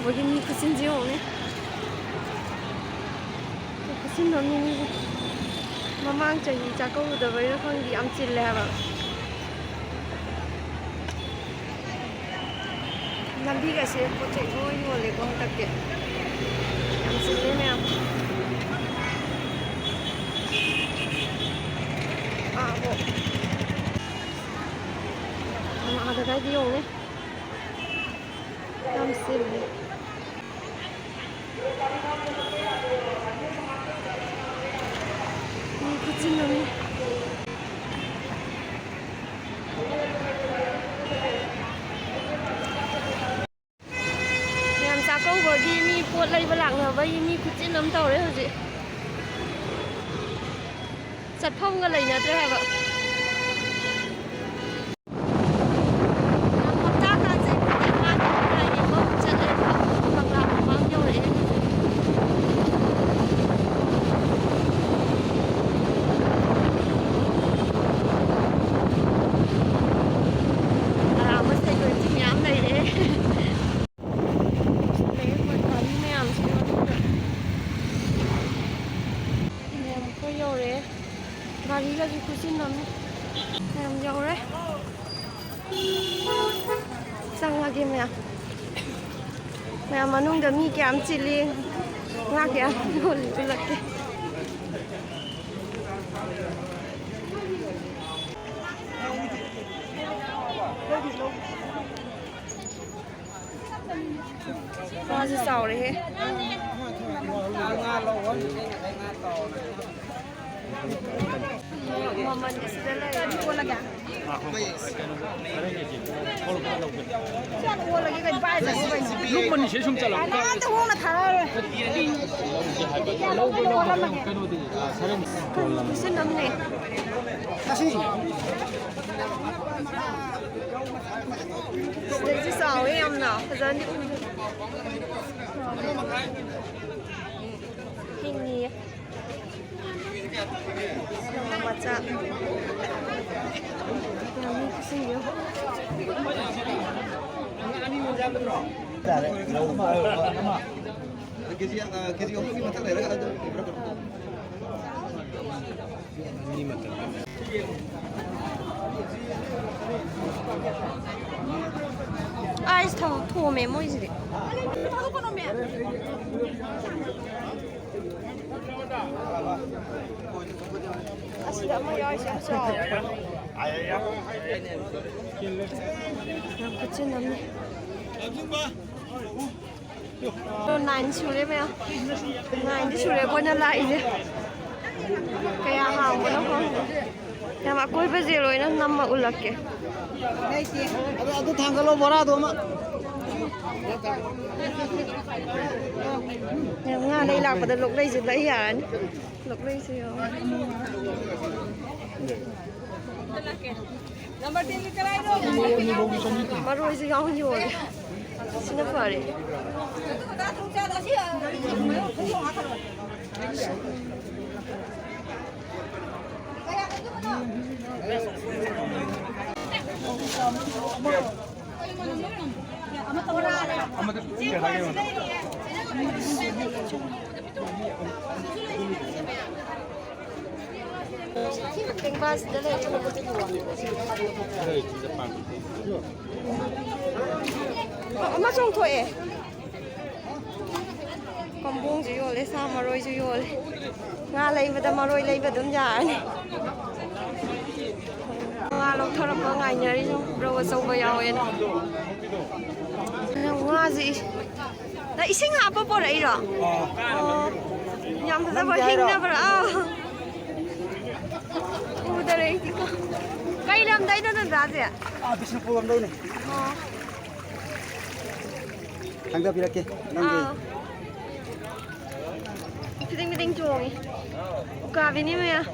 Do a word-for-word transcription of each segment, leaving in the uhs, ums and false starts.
ꯃꯣꯏꯒꯤ ꯃꯤ ꯈꯨꯆꯤꯟꯁꯤ ꯌꯦꯡꯉꯨꯅꯦ꯫ ꯈꯨꯆꯤꯟꯗꯣ ꯃꯤ, ꯃꯤ ꯃꯃꯥꯡ ꯆꯍꯤ ꯆꯥꯛꯀꯧꯔꯨꯗꯕꯩꯔꯥ ꯈꯪꯗꯦ, ꯌꯥꯝ ꯆꯤꯜꯂꯦ ꯍꯥꯏꯕ꯫ ꯂꯝꯕꯤꯒꯁꯦ ꯄꯣꯠ ꯆꯩ ꯂꯣꯏ ꯌꯣꯜꯂꯦꯀꯣ ꯍꯟꯗꯛꯇꯤ꯫ ꯌꯥꯝ ꯆꯤꯜꯂꯦ ꯃꯌꯥꯝ꯫ ꯑꯥꯕꯣ꯫ ꯑꯥꯗ ꯀꯥꯏꯗ ꯌꯦꯡꯉꯨꯅꯦ꯫ ꯌꯥꯝ ꯆꯤꯜꯂꯦ꯫ ꯃꯤ ꯈꯨꯆꯤꯟ ꯑꯃꯅꯤ꯫ ꯃꯌꯥꯝ ꯆꯥꯛꯀꯧꯕꯒꯤ ꯃꯤ ꯄꯣꯠ ꯂꯩꯕ ꯂꯥꯛꯅꯕꯒꯤ ꯃꯤ ꯈꯨꯆꯤꯟ ꯑꯃ ꯇꯧꯔꯦ ꯍꯧꯖꯤꯛ꯫ ꯆꯠꯐꯝꯒ ꯂꯩꯅꯗ꯭ꯔꯦ ꯍꯥꯏꯕ꯫ ꯌꯥꯝ ꯄꯪꯇꯥ ꯇꯥꯖꯩ꯫ ꯃꯇꯦꯛ ꯃꯥꯡ ꯂꯥꯏ ꯌꯦꯡꯕ ꯑꯃꯨꯛ ꯆꯠꯂꯦꯕ꯫ ꯀꯪꯂꯥ ꯃꯃꯥꯡ ꯌꯧꯔꯛꯑꯦ ꯍꯧꯖꯤꯛ꯫ ꯀꯪꯂꯥ ꯃꯁꯦꯟ ꯑꯣꯏꯕꯁꯤ ꯃꯌꯥꯝ ꯂꯩꯔꯦ꯫ ꯂꯩꯔꯦ ꯃꯣꯏ ꯒꯥꯔꯤ ꯃꯌꯥꯝꯁꯤꯒꯤ ꯃꯅꯨꯡꯗ꯫ ꯃꯌꯥꯝ ꯑꯩꯈꯣꯏ ꯌꯧꯔꯦ꯫ ꯒꯥꯔꯤꯒꯁꯨ ꯈꯨꯆꯤꯟ ꯑꯃꯅꯤ꯫ ꯃꯌꯥꯝ ꯌꯧꯔꯦ꯫ ꯆꯪꯉꯒꯦ ꯃꯌꯥꯝ꯫ ꯃꯌꯥꯝ ꯃꯅꯨꯡꯗ ꯃꯤ ꯀꯌꯥꯝ ꯆꯤꯜꯂꯤ, ꯉꯥ ꯀꯌꯥꯝ ꯌꯣꯜꯂꯤ ꯎꯠꯂꯛꯀꯦ꯫ ꯉꯥꯁꯦ ꯆꯥꯎꯔꯦꯍꯦ꯫ ꯃꯃꯜꯗꯤ ꯁꯤꯗ ꯂꯩꯔꯦ꯫ ꯑꯣꯜꯂꯒꯦ꯫ ꯁꯤ ꯍꯥꯟꯅ ꯑꯣꯜꯂꯒꯦ ꯀꯩꯅꯣ, ꯄꯥꯏꯔ ꯆꯠꯂꯣ ꯀꯩꯅꯣ꯫ ꯂꯨꯝꯕꯅꯤ ꯁꯤ ꯁꯨꯝ ꯆꯠꯂꯣ꯫ ꯀꯅꯥꯝꯇ ꯍꯣꯡꯅ ꯊꯥꯔꯛꯑꯔꯣꯏ꯫ ꯂꯧꯕ ꯂꯧꯕ ꯀꯩꯅꯣꯗꯤ, ꯑ, ꯁꯔꯦꯡ꯫ ꯀꯩꯅꯣ ꯈꯨꯁꯤꯟ ꯑꯃꯅꯦ꯫ ꯁꯤꯗꯩꯁꯤ ꯆꯥꯎꯋꯦ ꯌꯥꯝꯅ, ꯐꯖꯅꯗꯤ ꯎꯏ꯫ ꯍꯤꯡꯉꯤꯌꯦ꯫ ꯃꯆꯥ꯫ ꯌꯥꯝꯃꯤ ꯈꯨꯁꯤꯟꯁꯦ꯫ ꯀꯦꯖꯤ, ꯑ, ꯀꯦꯖꯤ ꯑꯍꯨꯝꯒꯤ ꯃꯊꯛ ꯂꯩꯔꯒ ꯑꯗꯨꯝ ꯄꯤꯕꯤꯔꯛꯀꯅꯨ꯫ ꯑꯥꯏꯁ ꯊꯝ-, ꯊꯣꯝꯃꯦ ꯃꯣꯏꯁꯤꯗꯤ꯫ ꯑꯁꯤꯗ ꯑꯃ ꯌꯥꯎꯔꯤꯁꯦ ꯌꯥꯝ ꯆꯥꯎꯋꯦ꯫ ꯌꯥꯝ ꯈꯨꯠꯆꯤꯟ ꯑꯃꯅꯤ꯫ ꯑꯗꯣ ꯅꯥꯏꯟ ꯁꯨꯔꯦ ꯃꯌꯥꯝ꯫ ꯅꯥꯏꯟꯗꯤ ꯁꯨꯔꯦ ꯑꯩꯈꯣꯏꯅ ꯂꯥꯛꯏꯁꯦ꯫ ꯀꯌꯥ ꯍꯥꯡꯕꯅꯣ ꯈꯪꯗꯦ꯫ ꯌꯥꯝ ꯑꯀꯣꯏꯕꯁꯦ ꯂꯣꯏꯅ ꯅꯝꯃ ꯎꯠꯂꯛꯀꯦ꯫ ꯑꯗꯨ, ꯑꯗꯨ ꯊꯥꯡꯒꯠꯂꯣ, ꯕꯣꯔꯥꯗꯣ ꯑꯃ꯫ ꯌꯥꯝ ꯉꯥ ꯂꯩ ꯂꯥꯛꯄꯗ ꯂꯣꯛꯂꯩꯁꯦ ꯂꯩ ꯌꯥꯔꯅꯤ꯫ ꯂꯣꯛꯂꯩꯁꯦ ꯌꯦꯡꯉꯣ꯫ ꯃꯔꯣꯏꯁꯨ ꯌꯥꯎꯅ ꯌꯣꯜꯂꯦ꯫ ꯁꯤꯅ ꯐꯔꯦ꯫ ꯄꯦꯡꯕꯥꯁꯤꯗ ꯂꯩꯔꯦ꯫ ꯑꯃ ꯆꯣꯡꯊꯣꯛꯑꯦ꯫ ꯀꯝꯕꯣꯡꯁꯨ ꯌꯣꯜꯂꯦ, ꯁꯥ ꯃꯔꯣꯏꯁꯨ ꯌꯣꯜꯂꯦ꯫ ꯉꯥ ꯂꯩꯕꯗ ꯃꯔꯣꯏ ꯂꯩꯕ ꯑꯗꯨꯝ ꯌꯥꯔꯅꯤ꯫ ꯉꯥ ꯂꯧꯊꯣꯔꯛꯄ ꯉꯥꯏꯅꯔꯤꯅꯣ, ꯔꯧ ꯑꯆꯧꯕ ꯌꯥꯎꯋꯦꯅ꯫ ꯉꯥꯁꯤ ꯏ-, ꯅꯪ ꯏꯁꯤꯡ ꯍꯥꯞꯄ ꯄꯣꯔꯛꯏꯔꯣ? ꯑꯣ, ꯌꯥꯝ ꯐꯖꯕ ꯅꯪꯒꯤ ꯍꯥꯏꯔꯣ? ꯍꯤꯡꯅꯕ꯭ꯔꯥ? ꯑꯥ꯫ ꯎꯗꯔꯦ ꯑꯩꯗꯤꯀꯣ꯫ ꯀꯩ ꯂꯝꯗꯩꯅꯣ ꯅꯟꯗꯥꯁꯦ? ꯑꯥ, ꯕꯤꯁꯅꯨꯄꯨꯔ ꯂꯣꯝꯗꯩꯅꯦ꯫ ꯑꯣ꯫ ꯊꯥꯡꯗꯕꯤꯔꯛꯀꯦ ꯅꯪꯒꯤ꯫ ꯑꯥ꯫ Feeding feeding ꯆꯣꯡꯉꯤ꯫ ꯎꯀꯥꯕꯤꯅꯤ ꯃꯌꯥꯝ꯫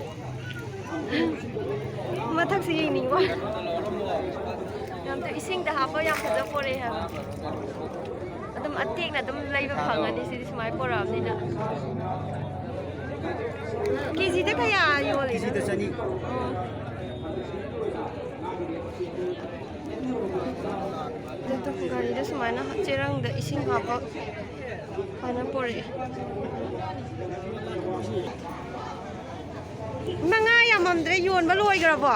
ꯃꯊꯛꯁꯦ ꯌꯦꯡꯅꯤꯡꯕ꯫ ꯌꯥꯝ ꯐꯖ-, ꯏꯁꯤꯡꯗ ꯍꯥꯞꯄ ꯌꯥꯝ ꯐꯖ ꯄꯣꯔꯛꯑꯦ ꯍꯥꯏꯕ꯫ ꯑꯗꯨꯝ ꯑꯇꯦꯛꯅ ꯑꯗꯨꯝ ꯂꯩꯕ ꯐꯪꯉꯅꯤ ꯁꯤꯗꯤ ꯁꯨꯃꯥꯏꯅ ꯄꯣꯔꯛꯑꯕꯅꯤꯅ꯫ ꯀꯦꯖꯤꯗ ꯀꯌꯥ ꯌꯣꯜꯂꯤꯅꯣ? ꯀꯦꯖꯤꯗ ꯆꯅꯤ꯫ ꯑꯣ꯫ ꯒꯥꯔꯤꯗ ꯁꯨꯃꯥꯏꯅ ꯆꯦꯔꯪꯗ ꯏꯁꯤꯡ ꯍꯥꯞꯄ ꯁꯨꯃꯥꯏꯅ ꯄꯣꯔꯛꯑꯦ꯫ ꯃꯉꯥ ꯌꯥꯝꯃꯝꯗ꯭ꯔꯦ, ꯌꯣꯟꯕ ꯂꯣꯏꯈ꯭ꯔꯕꯣ?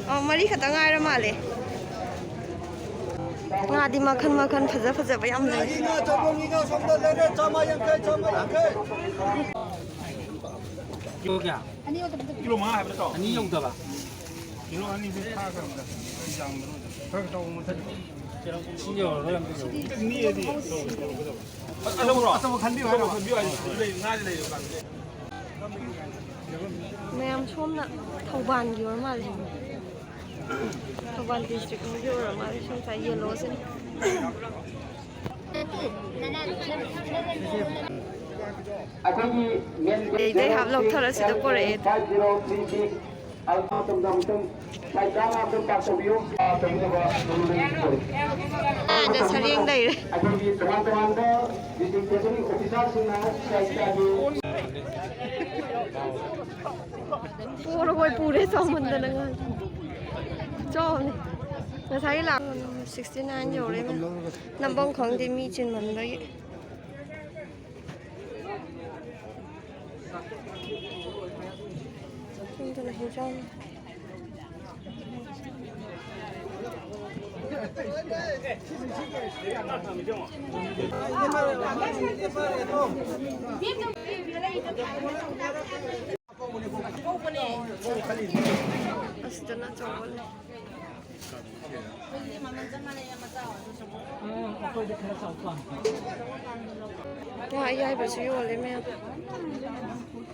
ꯑꯣ, ꯃꯔꯤ ꯈꯛꯇ ꯉꯥꯏꯔ ꯃꯥꯜꯂꯦ꯫ ꯉꯥꯗꯤ ꯃꯈꯟ ꯃꯈꯟ ꯐꯖ ꯐꯖꯕ ꯌꯥꯝ ꯂꯩ꯫ ꯉꯥ ꯑꯆꯧꯕ, ꯉꯥ ꯁꯣꯝꯗ ꯂꯩꯔꯦ, ꯆꯥꯝꯃ ꯌꯥꯡꯈꯩ, ꯆꯥꯝꯃ ꯌꯥꯡꯈꯩ꯫ ꯀꯤꯂꯣ ꯀꯌꯥ? ꯀꯤꯂꯣ ꯃꯉꯥ ꯍꯥꯏꯕ ꯅꯠꯇ꯭ꯔꯣ? ꯑꯅꯤ ꯌꯧꯗꯕ? ꯀꯤꯂꯣ ꯑꯅꯤꯗꯤ ꯐꯥꯈ꯭ꯔꯕꯅꯤꯗ꯫ ꯌꯥꯝꯗ꯭ꯔꯣ? ꯈꯔ ꯆꯥꯎꯕ ꯃꯊꯛ꯫ ꯁꯤ ꯌꯧꯔꯔꯣꯏ, ꯑꯝꯇ ꯌꯧꯔꯔꯣꯏ꯫ ꯃꯤꯗꯤ ꯑꯆꯧꯕ, ꯑꯆꯧꯕ ꯈꯟꯕꯤꯌꯨ ꯍꯥꯏꯔꯣ? ꯑꯆꯧꯕ ꯈꯟꯕꯤꯌꯨ ꯍꯥꯏꯔꯣ? ꯉꯥꯗꯤ ꯂꯩꯌꯦ ꯗꯨꯀꯥꯟꯗ꯫ ꯃꯌꯥꯝ ꯁꯣꯝꯅ ꯊꯧꯕꯥꯜꯒꯤ ꯑꯣꯏꯔ ꯃꯥꯜꯂꯦ꯫ ꯊꯧꯕꯥꯜ district ꯂꯣꯝꯒꯤ ꯑꯣꯏꯔ ꯃꯥꯜꯂꯦ꯫ ꯁꯤ ꯉꯁꯥꯏ yellow ꯁꯤꯅ꯫ ꯑꯩꯈꯣꯏꯒꯤ main ꯑꯗꯩ ꯍꯥꯞ ꯂꯧꯊꯔ ꯁꯤꯗ ꯄꯣꯔꯛꯑꯦ꯫ Five zero three six alpha ꯇꯝꯗꯝ ꯁꯨꯝ ꯁꯥꯏꯠ ꯇꯔꯥꯃꯉꯥ ꯑꯝꯇꯪ ꯄꯥꯛ ꯇꯧꯕꯤꯌꯨ꯫ ꯑꯥꯗ ꯁꯔꯦꯡ ꯂꯩꯔꯦ꯫ ꯑꯩꯈꯣꯏꯒꯤ ꯇꯣꯉꯥꯟ ꯇꯣꯉꯥꯟꯕ district treasury officerꯁꯤꯡꯅ ꯁꯥꯏꯠꯇꯒꯤ ꯄꯣꯔꯕꯣꯏ ꯄꯨꯔꯦ ꯆꯥꯎꯃꯟꯗꯅ ꯉꯥ꯫ ꯆꯥꯎꯕꯅꯤ꯫ ꯉꯁꯥꯏꯒꯤ ꯂꯥꯛ sixty nine ꯌꯧꯔꯦ꯫ ꯅꯝꯐꯝ ꯈꯪꯗꯦ ꯃꯤ ꯆꯤꯟꯃꯟꯕꯒꯤ꯫ ꯁꯣꯝꯗꯅ ꯍꯤꯟꯖꯥꯡ꯫ ꯑꯁꯤꯗꯅ ꯑꯆꯧꯕ ꯂꯩ꯫ ꯉꯥ ꯑꯌꯥꯏꯕꯁꯨ ꯌꯣꯜꯂꯦ ꯃꯌꯥꯝ꯫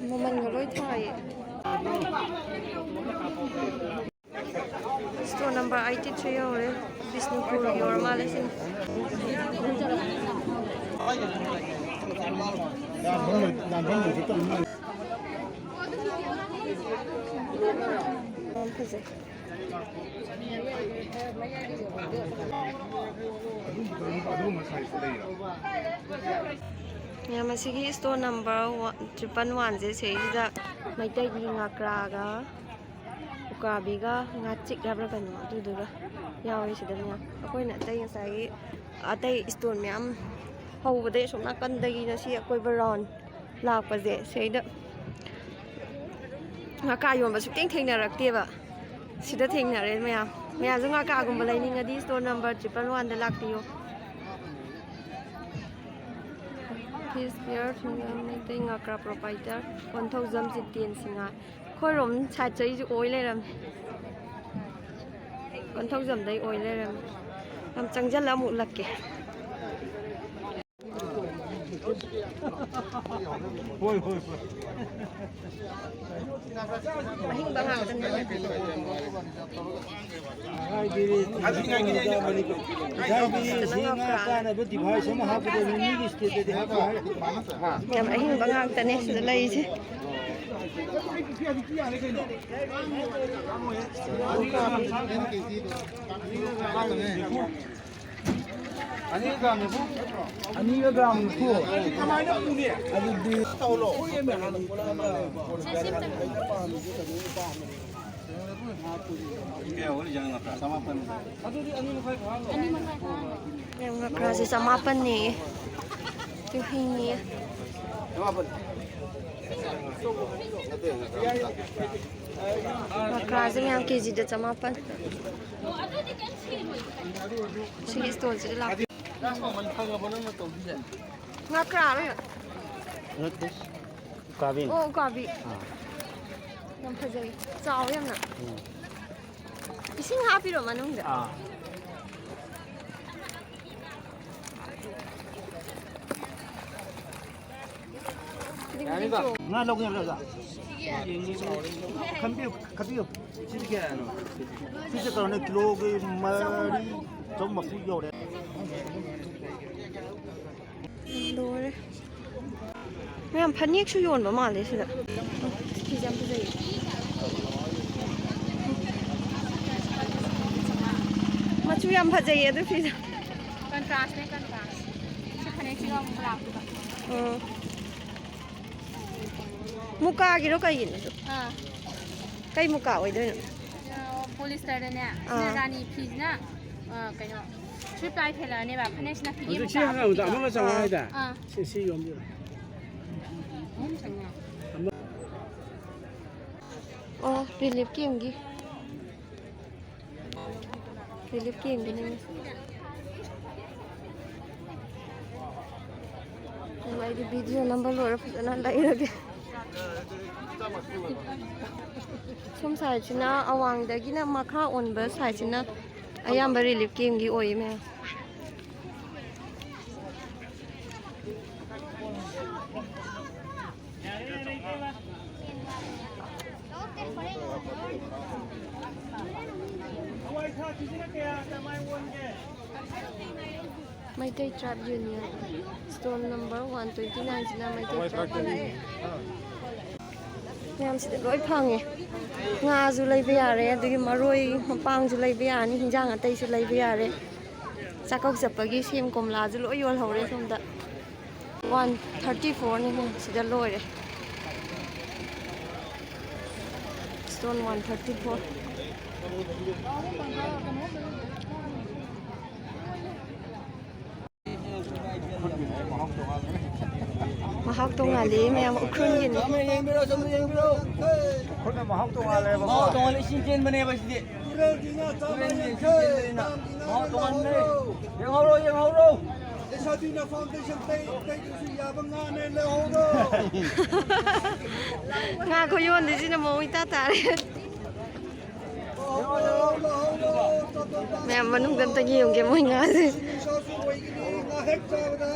ꯃꯃꯜꯒ ꯂꯣꯏ ꯊꯥꯏꯌꯦ꯫ Store number eighty three ꯌꯧꯔꯦ꯫ ꯕꯤꯁꯅꯨꯄꯨꯔꯒꯤ ꯑꯣꯏꯔ ꯃꯥꯜꯂꯦ ꯁꯤꯅ꯫ ꯌꯥꯝ ꯐꯖꯩ꯫ ꯃꯌꯥꯝ, ꯑꯁꯤꯒꯤ store number triple one ꯁꯦ, ꯁꯤꯗꯩꯁꯤꯗ ꯃꯩꯇꯩꯒꯤ ꯉꯥꯀ꯭ꯔꯥꯒ ꯎꯀꯥꯕꯤꯒ ꯉꯥꯆꯤꯛ ꯍꯥꯏꯕ꯭ꯔꯥ ꯀꯩꯅꯣ, ꯑꯗꯨꯗꯨꯒ ꯌꯥꯎꯋꯦ ꯁꯤꯗ ꯃꯌꯥꯝ꯫ ꯑꯩꯈꯣꯏꯅ ꯑꯇꯩ ꯉꯁꯥꯏꯒꯤ ꯑꯇꯩ ꯏꯁꯇꯣꯟ ꯃꯌꯥꯝ ꯍꯧꯕꯗꯩ ꯑꯁꯣꯝ ꯅꯥꯀꯟꯗꯒꯤ ꯉꯁꯤ ꯑꯀꯣꯏꯕ ꯔꯥꯎꯟ ꯂꯥꯛꯄꯁꯦ ꯁꯤꯗꯩꯗ ꯉꯥꯀꯥ ꯌꯣꯟꯕ ꯁꯨꯛꯊꯦꯡ ꯊꯦꯡꯅꯔꯛꯇꯦꯕ꯫ ꯁꯤꯗ ꯊꯦꯡꯅꯔꯦ ꯃꯌꯥꯝ꯫ ꯃꯌꯥꯝꯁꯨ ꯉꯥꯀꯥꯒꯨꯝꯕ ꯂꯩꯅꯤꯡꯉꯗꯤ ꯏꯁꯇꯣꯔ ꯅꯝꯕꯔ ꯇ꯭ꯔꯤꯄꯜ ꯋꯥꯟꯗ ꯂꯥꯛꯄꯤꯌꯨ꯫ ꯐꯤꯁ ꯐꯤꯌꯔ ꯃꯩꯇꯩ ꯉꯥꯀ꯭ꯔꯥ ꯄ꯭ꯔꯣꯄꯥꯏꯇꯔ ꯀꯣꯟꯊꯧꯖꯝ ꯖꯤꯇꯦꯟ ꯁꯤꯡꯍ꯫ ꯑꯩꯈꯣꯏꯔꯣꯝ ꯁꯥꯏꯠꯁꯦ ꯑꯩꯁꯨ ꯑꯣꯏ ꯂꯩꯔꯝꯃꯦ꯫ ꯀꯣꯟꯊꯧꯖꯝꯗꯩ ꯑꯣꯏ ꯂꯩꯔꯝꯃꯦ꯫ ꯌꯥꯝ ꯆꯪꯁꯤꯜꯂ ꯑꯃꯨꯛ ꯎꯠꯂꯛꯀꯦ꯫ ꯍꯣꯏ, ꯍꯣꯏ, ꯍꯣꯏ꯫ ꯑꯍꯤꯡꯕ ꯉꯥꯛꯇꯅꯦ꯫ ꯉꯁꯥꯏꯒꯤ ꯁꯤ ꯉꯥ ꯀꯥꯅꯕ device ꯑꯃ ꯍꯥꯞꯀꯗꯕꯅꯤ, ꯃꯤꯒꯤ stateꯇꯗꯤ ꯍꯥꯞꯄ ꯍꯥꯏ꯫ ꯌꯥꯝ ꯑꯍꯤꯡꯕ ꯉꯥꯛꯇꯅꯦ ꯁꯤꯗ ꯂꯩꯔꯤꯁꯦ꯫ ꯑꯅꯤꯒ ꯒ꯭ꯔꯥꯝ ꯅꯤꯐꯨ꯫ ꯑꯗꯨꯗꯤ ꯉꯥꯀ꯭ꯔꯥꯁꯦ ꯆꯃꯥꯄꯟꯅꯦꯌꯦ꯫ ꯇꯨ ꯍꯤꯡꯉꯤꯌꯦ꯫ ꯉꯥꯀ꯭ꯔꯥꯁꯦ ꯃꯌꯥꯝ ꯀꯦꯖꯤꯗ ꯆꯃꯥꯄꯟ꯫ ꯁꯤꯒꯤ ꯏꯁꯇꯣꯜꯁꯤꯗ ꯂꯥꯛꯄꯤꯌꯨ꯫ ꯉꯥꯀ꯭ꯔꯥꯔꯣ? ꯅꯠꯇꯦ꯫ ꯎꯀꯥꯕꯤ꯫ ꯑꯣ, ꯎꯀꯥꯕꯤ꯫ ꯑꯥ꯫ ꯌꯥꯝ ꯐꯖꯩ꯫ ꯆꯥꯎꯋꯦ ꯌꯥꯝꯅ꯫ ꯎꯝ꯫ ꯏꯁꯤꯡ ꯍꯥꯞꯄꯤꯔꯣ ꯃꯅꯨꯡꯗ? ꯑꯥ꯫ ꯉꯥ ꯂꯧꯒꯦ ꯍꯥꯏꯕ꯭ꯔꯥ, ꯑꯣꯖꯥ? ꯈꯟꯕꯤꯌꯨ, ꯈꯟꯕꯤꯌꯨ꯫ ꯁꯤꯗꯤ ꯀꯌꯥꯅꯣ? ꯁꯤꯁꯦ ꯀꯩꯅꯣꯅꯦ, ꯀꯤꯂꯣꯒꯤ ꯃꯔꯤ ꯆꯍꯨꯝ ꯃꯔꯤꯐꯨ ꯌꯧꯔꯦ꯫ ꯂꯣꯏꯔꯦ꯫ ꯃꯌꯥꯝ ꯐꯅꯦꯛꯁꯨ ꯌꯣꯟꯕ ꯃꯥꯜꯂꯦ ꯁꯤꯗ꯫ ꯐꯤꯁꯦ ꯌꯥꯝ ꯐꯖꯩꯌꯦ꯫ ꯃꯆꯨ ꯌꯥꯝ ꯐꯖꯩꯌꯦ ꯑꯗꯨ ꯐꯤꯗꯣ꯫ Contrastꯅꯦ, contrast꯫ ꯁꯤ ꯐꯅꯦꯛꯁꯤꯒ ꯑꯃꯨꯛ ꯂꯥꯛꯇꯣꯏꯕ꯫ ꯎꯝ꯫ ꯃꯨꯀꯥꯒꯤꯔꯣ ꯀꯩꯒꯤꯅꯣ ꯑꯗꯨ? ꯑꯥ꯫ ꯀꯩ ꯃꯨꯀꯥ ꯑꯣꯏꯗꯣꯏꯅꯣ? ꯄꯣꯂꯤꯁꯇꯔꯗꯅꯦ, ꯁꯤꯅ ꯑꯥ꯫ ꯔꯥꯅꯤ ꯐꯤꯁꯤꯅ, ꯑ, ꯀꯩꯅꯣ, ꯊ꯭ꯔꯤ ꯄ꯭ꯂꯥꯏ ꯐꯦꯜꯂꯛꯑꯅꯦꯕ, ꯐꯅꯦꯛꯁꯤꯅ ꯐꯤꯒꯦ ꯍꯧꯖꯤꯛ ꯁꯤ ꯃꯨꯀꯥ ꯍꯪꯉꯕꯗ ꯍꯥꯞꯄꯤꯗꯣ꯫ ꯑꯃꯒ ꯆꯥꯝꯃꯉꯥ ꯑꯥ꯫ ꯍꯥꯏꯗ? ꯑꯥ꯫ ꯁꯤ, ꯁꯤ ꯌꯣꯟꯕꯤꯔꯣ꯫ ꯑꯣ, ꯔꯤꯂꯤꯐ ꯀꯦꯝꯒꯤ꯫ ꯔꯤꯂꯤꯐ ꯀꯦꯝꯒꯤꯅꯦ꯫ ꯎꯝ, ꯑꯩꯗꯤ ꯚꯤꯗꯤꯑꯣ ꯅꯝꯕ ꯂꯣꯏꯔ ꯐꯖꯅ ꯂꯩꯔꯒꯦ꯫ ꯁꯣꯝ ꯁꯥꯏꯠꯁꯤꯅ ꯑꯋꯥꯡꯗꯒꯤꯅ ꯃꯈꯥ ꯑꯣꯟꯕ ꯁꯥꯏꯠꯁꯤꯅ ꯑꯌꯥꯝꯕ ꯔꯤꯂꯤꯐ ꯀꯦꯝꯒꯤ ꯑꯣꯏꯌꯦ ꯃꯌꯥꯝ꯫ Meitei tribe union, stall number one twenty ꯅꯥꯏꯟꯁꯤꯅ ꯃꯩꯇꯩ ꯇ꯭ꯔꯥꯏꯕ ꯌꯨꯅꯤꯌꯟ꯫ ꯃꯌꯥꯝꯁꯤꯗ ꯂꯣꯏ ꯐꯪꯉꯦ꯫ ꯉꯥꯁꯨ ꯂꯩꯕ ꯌꯥꯔꯦ, ꯑꯗꯒꯤ ꯃꯔꯣꯏ ꯃꯄꯥꯡꯁꯨ ꯂꯩꯕ ꯌꯥꯔꯅꯤ, ꯍꯤꯟꯖꯥꯡ ꯑꯇꯩꯁꯨ ꯂꯩꯕ ꯌꯥꯔꯦ꯫ ꯆꯥꯛꯀꯧ ꯆꯠꯄꯒꯤ ꯁꯦꯝ ꯀꯣꯝꯂꯥꯁꯨ ꯂꯣꯏ ꯌꯣꯜꯍꯧꯔꯦ ꯁꯣꯝꯗ꯫ ꯋꯥꯟ ꯊꯥꯔꯇꯤ ꯐꯣꯔꯅꯤ ꯁꯤꯗ ꯂꯣꯏꯔꯦ꯫ Stall one thirty four. ꯃꯍꯥꯎ ꯇꯣꯡꯉꯥꯜꯂꯤ ꯃꯌꯥꯝ, ꯎꯈ꯭ꯔꯨꯜꯒꯤꯅꯤ꯫ ꯈꯨꯠꯅ ꯃꯍꯥꯎ ꯇꯣꯡꯉꯥꯜꯂꯦꯕꯀꯣ꯫ ꯃꯍꯥꯎ ꯇꯣꯡꯉꯥꯜꯂꯤ, ꯏꯁꯤꯡ ꯆꯦꯟꯕꯅꯦꯕ ꯁꯤꯗꯤ꯫ ꯇꯨꯔꯦꯜꯒꯤ ꯉꯥ ꯆꯥꯝꯃ ꯌꯥꯡꯈꯩ, ꯗꯥꯝꯒꯤ ꯉꯥ ꯃꯍꯥꯎ ꯇꯣꯡꯉꯥꯜꯂꯦ꯫ ꯂꯧꯍꯧꯔꯣ꯫ ꯌꯦꯡꯍꯧꯔꯣ, ꯌꯦꯡꯍꯧꯔꯣ꯫ ꯂꯩꯁꯥꯕꯤꯅ ꯐꯥꯎꯟꯗꯦꯁꯟ ꯇꯩ-, ꯇꯩꯗ꯭ꯔꯁꯨ ꯌꯥꯕ ꯉꯥꯅꯦ, ꯂꯧꯍꯧꯔꯣ꯫ ꯉꯥ ꯈꯨꯌꯣꯟꯗꯤ ꯁꯤꯅ ꯃꯑꯣꯡ ꯏꯇꯥ ꯇꯥꯔꯦ꯫ ꯂꯧꯍꯧꯔꯣ, ꯂꯧꯍꯧꯔꯣ꯫ ꯃꯌꯥꯝ ꯃꯅꯨꯡꯗ ꯑꯝꯇ ꯌꯦꯡꯉꯨꯒꯦ ꯃꯣꯏ ꯉꯥꯁꯦ꯫ ꯏꯁꯤꯡ ꯏꯆꯥꯎꯁꯨ ꯑꯣꯏꯒꯅꯤ, ꯉꯥ ꯍꯦꯛ ꯆꯥꯕꯗ꯫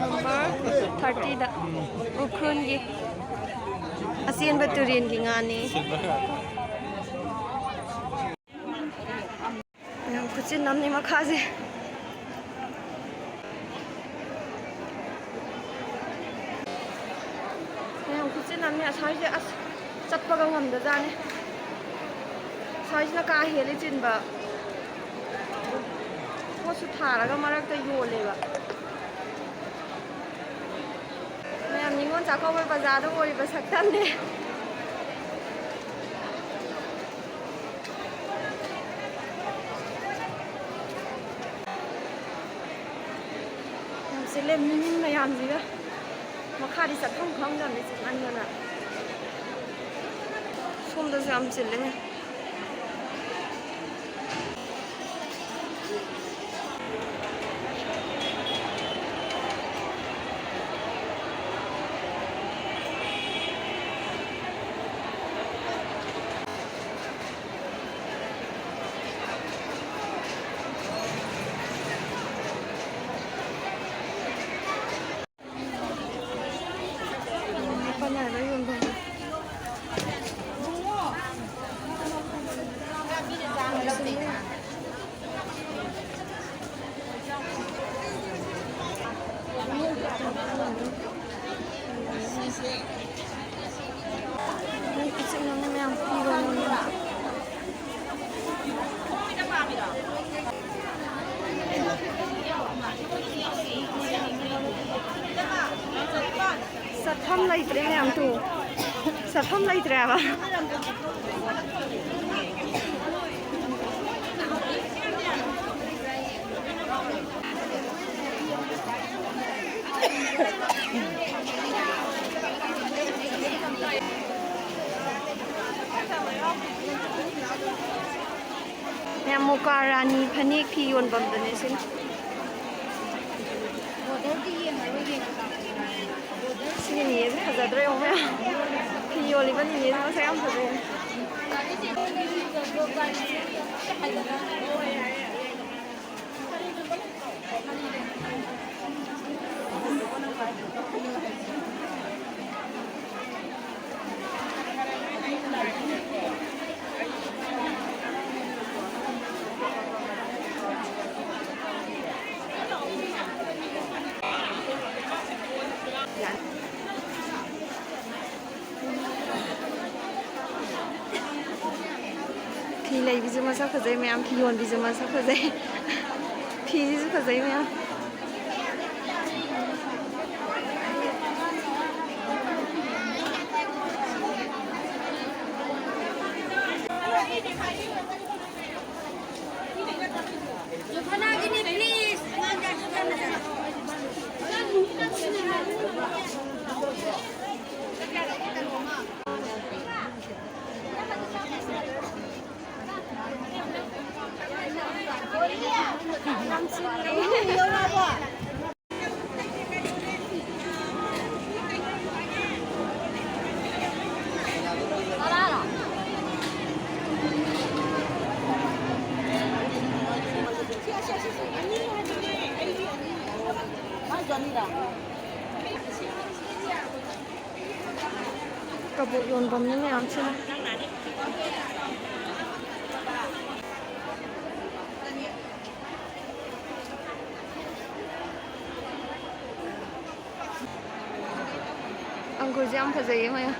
ꯅꯝꯕꯔ ꯊꯥꯔꯇꯤꯗ ꯎꯈ꯭ꯔꯨꯜꯒꯤ ꯑꯆꯦꯟꯕ ꯇꯨꯔꯦꯟꯒꯤ ꯉꯥꯅꯤ꯫ ꯃꯌꯥꯝ ꯈꯨꯠꯆꯤꯟ ꯑꯃꯅꯤ ꯃꯈꯥꯁꯦ꯫ ꯃꯌꯥꯝ ꯈꯨꯠꯆꯤꯟ ꯑꯃꯅꯤ꯫ ꯑꯁ꯭ꯋꯥꯏꯁꯦ ꯑꯁ ꯆꯠꯄꯒ ꯉꯝꯗꯖꯥꯠꯅꯤ꯫ ꯑꯁ꯭ꯋꯥꯏꯁꯤꯅ ꯀꯥ ꯍꯦꯜꯂꯤ ꯆꯤꯟꯕ꯫ ꯄꯣꯠꯁꯨ ꯊꯥꯔꯒ ꯃꯔꯛꯇ ꯌꯣꯜꯂꯦꯕ꯫ ꯌꯥꯝ ꯅꯤꯉꯣꯜ ꯆꯥꯛꯀꯧꯕ ꯕꯖꯥꯔꯗ ꯑꯣꯏꯔꯤꯕ ꯁꯛꯇꯝꯅꯦ꯫ ꯌꯥꯝ ꯆꯤꯜꯂꯦ ꯃꯤ ꯃꯌꯥꯝꯁꯤꯒ꯫ ꯃꯈꯥꯗꯤ ꯆꯠꯐꯝ ꯈꯪꯗꯕꯅꯦ ꯆꯤꯟꯃꯟꯗꯅ꯫ ꯁꯣꯝꯗꯁꯨ ꯌꯥꯝ ꯆꯤꯜꯂꯦ꯫ ꯆꯠꯐꯝ ꯂꯩꯇ꯭ꯔꯦ ꯃꯌꯥꯝ ꯇꯨ꯫ ꯆꯠꯐꯝ ꯂꯩꯇ꯭ꯔꯦ ꯍꯥꯏꯕ꯫ ꯃꯌꯥꯝ ꯃꯨꯀꯥ ꯔꯥꯅꯤ ꯐꯅꯦꯛ ꯐꯤ ꯌꯣꯟꯐꯝꯗꯨꯅꯦ ꯁꯤꯅ꯫ ꯁꯤꯒꯤ ꯅꯤꯅꯦꯁꯦ ꯐꯖꯗ꯭ꯔꯣ ꯌꯦꯡꯉꯣ ꯃꯌꯥꯝ꯫ ꯐꯤ ꯌꯣꯜꯂꯤꯕ ꯅꯤꯅꯦꯁꯦ ꯃꯁꯛ ꯌꯥꯝ ꯐꯖꯩ꯫ ꯐꯤ ꯂꯩꯕꯤꯁꯨ ꯃꯁꯛ ꯐꯖꯩ ꯃꯌꯥꯝ, ꯐꯤ ꯌꯣꯟꯕꯤꯁꯨ ꯃꯁꯛ ꯐꯖꯩ꯫ ꯐꯤꯁꯤꯁꯨ ꯐꯖꯩ ꯃꯌꯥꯝ꯫ ꯌꯥꯝ ꯆꯤꯜꯂꯦ꯫ ꯀꯕꯣꯛ ꯌꯣꯟꯐꯝꯅꯤ ꯃꯌꯥꯝꯁꯤꯅ꯫ ꯑꯪꯒꯨꯔꯁꯦ ꯌꯥꯝ ꯐꯖꯩꯌꯦ ꯃꯌꯥꯝ꯫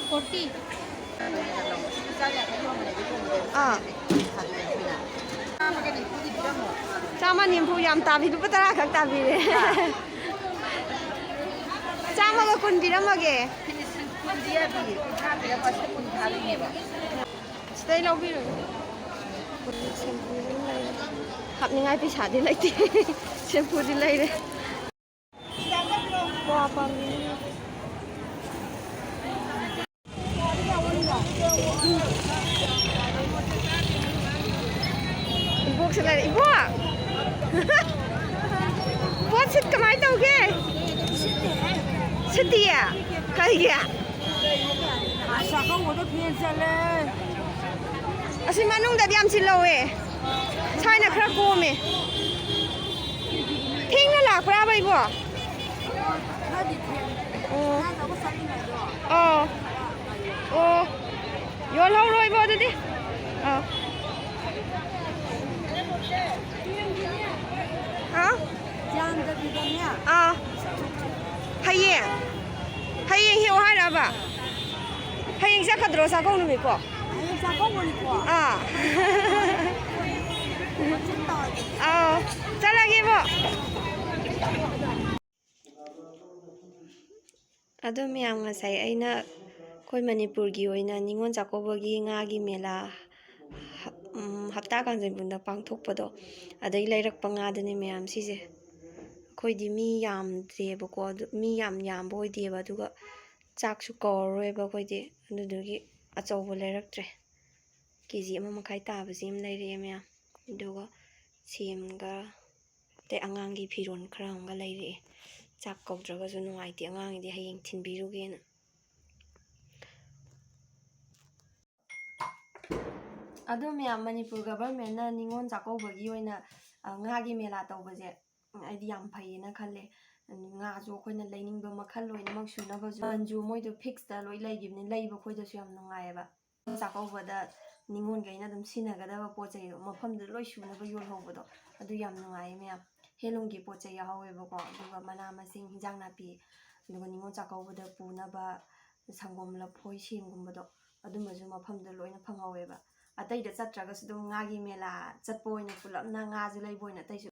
ꯐꯣꯔꯇꯤ꯫ ꯑꯥ꯫ ꯆꯥꯝꯃ ꯅꯤꯐꯨ ꯌꯥꯝ ꯇꯥꯕꯤ, ꯂꯨꯄꯥ ꯇꯔꯥ ꯈꯛ ꯇꯥꯕꯤꯔꯦ꯫ ꯆꯥꯝꯃꯒ ꯀꯨꯟ ꯄꯤꯔꯝꯃꯒꯦ꯫ ꯁꯤꯗꯩ ꯂꯧꯕꯤꯔꯣ꯫ ꯍꯥꯞꯅꯤꯡꯉꯥꯏ ꯄꯩꯁꯥꯗꯤ ꯂꯩꯇꯦ꯫ ꯁꯦꯝꯄꯨꯗꯤ ꯂꯩꯔꯦ꯫ ꯀ꯭ꯋꯥ ꯄꯥꯝꯕꯤ꯫ ꯏꯕꯣꯛꯁꯦ ꯂꯩꯔꯦ꯫ ꯏꯕꯣꯛ! ꯄꯣꯠ ꯁꯤꯠ ꯀꯃꯥꯏ ꯇꯧꯒꯦ? ꯁꯤꯠꯇꯤꯌꯦ? ꯀꯩꯒꯤ? ꯆꯥꯛꯀꯧꯕꯗ ꯐꯦꯟ ꯆꯜꯂꯦ꯫ ꯑꯁꯤ ꯃꯅꯨꯡꯗꯗꯤ ꯌꯥꯝ ꯆꯤꯜꯍꯧꯋꯦ꯫ ꯁ꯭ꯋꯥꯏꯅ ꯈꯔ ꯀꯣꯝꯃꯦ꯫ ꯊꯦꯡꯅ ꯂꯥꯛꯄ꯭ꯔꯥꯕ ꯏꯕꯣ? ꯈꯔꯗꯤ ꯊꯦꯡꯉꯦ꯫ ꯑꯣ꯫ ꯉꯥ ꯂꯧꯕ ꯆꯠꯂꯤꯉꯩꯗꯣ꯫ ꯑꯣ꯫ ꯑꯣ꯫ ꯌꯣꯜꯍꯧꯔꯣ ꯏꯕꯣ ꯑꯗꯨꯗꯤ꯫ ꯑꯥ꯫ ꯍꯥ? ꯌꯥꯝꯗꯕꯤꯗꯅꯦ꯫ ꯑꯥ꯫ ꯍꯌꯦꯡ? ꯍꯌꯦꯡ ꯍꯦꯛꯑꯣ ꯍꯥꯏꯔꯕ? ꯍꯌꯦꯡ ꯆꯠꯀꯗ꯭ꯔꯣ ꯆꯥꯛꯀꯧ ꯅꯨꯃꯤꯠꯄꯣ? ꯑꯥ꯫ ꯑꯥꯎ꯫ ꯆꯠꯂꯒꯦꯕꯣ꯫ ꯑꯗꯣ ꯃꯌꯥꯝ, ꯉꯁꯥꯏ ꯑꯩꯅ ꯑꯩꯈꯣꯏ ꯃꯅꯤꯄꯨꯔꯒꯤ ꯑꯣꯏꯅ ꯅꯤꯉꯣꯜ ꯆꯥꯛꯀꯧꯕꯒꯤ ꯉꯥꯒꯤ ꯃꯦꯂꯥ ꯍꯞ-, ꯎꯝ, ꯍꯞꯇꯥ ꯀꯥꯡꯖꯩꯕꯨꯡꯗ ꯄꯥꯡꯊꯣꯛꯄꯗꯣ, ꯑꯗꯩ ꯂꯩꯔꯛꯄ ꯉꯥꯗꯨꯅꯦ ꯃꯌꯥꯝ ꯁꯤꯁꯦ꯫ ꯑꯩꯈꯣꯏꯗꯤ ꯃꯤ ꯌꯥꯝꯗꯦꯕꯀꯣ, ꯑꯗꯨ, ꯃꯤ ꯌꯥꯝ ꯌꯥꯝꯕ ꯑꯣꯏꯗꯦꯕ, ꯑꯗꯨꯒ ꯆꯥꯛꯁꯨ ꯀꯧꯔꯔꯣꯏꯕ ꯑꯩꯈꯣꯏꯗꯤ, ꯑꯗꯨꯗꯨꯒꯤ ꯑꯆꯧꯕ ꯂꯩꯔꯛꯇ꯭ꯔꯦ꯫ ꯀꯦ ꯖꯤ ꯑꯃ ꯃꯈꯥꯏ ꯇꯥꯕꯁꯤ ꯑꯃ ꯂꯩꯔꯛꯑꯦ ꯃꯌꯥꯝ, ꯑꯗꯨꯒ ꯁꯦꯝꯒ ꯑꯇꯩ ꯑꯉꯥꯡꯒꯤ ꯐꯤꯔꯣꯜ ꯈꯔ ꯑꯃꯒ ꯂꯩꯔꯛꯑꯦ꯫ ꯆꯥꯛ ꯀꯧꯗ꯭ꯔꯒꯁꯨ ꯅꯨꯡꯉꯥꯏꯇꯦ, ꯑꯉꯥꯡꯒꯤꯗꯤ ꯍꯌꯦꯡ ꯊꯤꯟꯕꯤꯔꯨꯒꯦꯅ꯫ ꯑꯗꯣ ꯃꯌꯥꯝ, ꯃꯅꯤꯄꯨꯔ ꯒꯚꯔꯟꯃꯦꯟꯠꯅ ꯅꯤꯉꯣꯜ ꯆꯥꯛꯀꯧꯕꯒꯤ ꯑꯣꯏꯅ, ꯑ, ꯉꯥꯒꯤ ꯃꯦꯂꯥ ꯇꯧꯕꯁꯦ, ꯎꯝ, ꯑꯩꯗꯤ ꯌꯥꯝ ꯐꯩꯌꯦꯅ ꯈꯜꯂꯦ꯫ ꯎꯝ, ꯉꯥꯁꯨ ꯑꯩꯈꯣꯏꯅ ꯂꯩꯅꯤꯡꯕ ꯃꯈꯜ ꯂꯣꯏꯅꯃꯛ ꯁꯨꯅꯕꯁꯨ, ꯃꯃꯜꯁꯨ ꯃꯣꯏꯗꯣ ꯐꯤꯛꯁꯇ ꯂꯣꯏ ꯂꯩꯈꯤꯕꯅꯤ, ꯂꯩꯕ ꯑꯩꯈꯣꯏꯗꯁꯨ ꯌꯥꯝ ꯅꯨꯡꯉꯥꯏꯌꯦꯕ꯫ ꯆꯥꯛꯀꯧꯕꯗ ꯅꯤꯉꯣꯜꯈꯩꯅ ꯑꯗꯨꯝ ꯁꯤꯖꯤꯟꯅꯒꯗꯕ ꯄꯣꯠ ꯆꯩꯗꯣ ꯃꯐꯝꯗꯨꯗ ꯂꯣꯏ ꯁꯨꯅꯕ ꯌꯣꯜꯍꯧꯕꯗꯣ, ꯑꯗꯨ ꯌꯥꯝ ꯅꯨꯡꯉꯥꯏꯌꯦ ꯃꯌꯥꯝ꯫ ꯍꯦꯟꯂꯨꯝꯒꯤ ꯄꯣꯠ ꯆꯩ ꯌꯥꯎꯍꯧꯋꯦꯕꯀꯣ, ꯑꯗꯨꯒ ꯃꯅꯥ ꯃꯁꯤꯡ, ꯍꯤꯟꯖꯥꯡ ꯅꯥꯄꯤ, ꯑꯗꯨꯒ ꯅꯤꯉꯣꯜ ꯆꯥꯛꯀꯧꯕꯗ ꯄꯨꯅꯕ ꯁꯪꯒꯣꯝ, ꯂꯐꯣꯏ, ꯁꯦꯝꯒꯨꯝꯕꯗꯣ, ꯑꯗꯨꯝꯕꯁꯨ ꯃꯐꯝꯗ ꯂꯣꯏꯅ ꯐꯪꯍꯧꯋꯦꯕ꯫ ꯑꯇꯩꯗ ꯆꯠꯇ꯭ꯔꯒꯁꯨ ꯑꯗꯨꯝ ꯉꯥꯒꯤ ꯃꯦꯂꯥ ꯆꯠꯄ ꯑꯣꯏꯅ ꯄꯨꯂꯞꯅ ꯉꯥꯁꯨ ꯂꯩꯕ ꯑꯣꯏꯅ ꯑꯇꯩꯁꯨ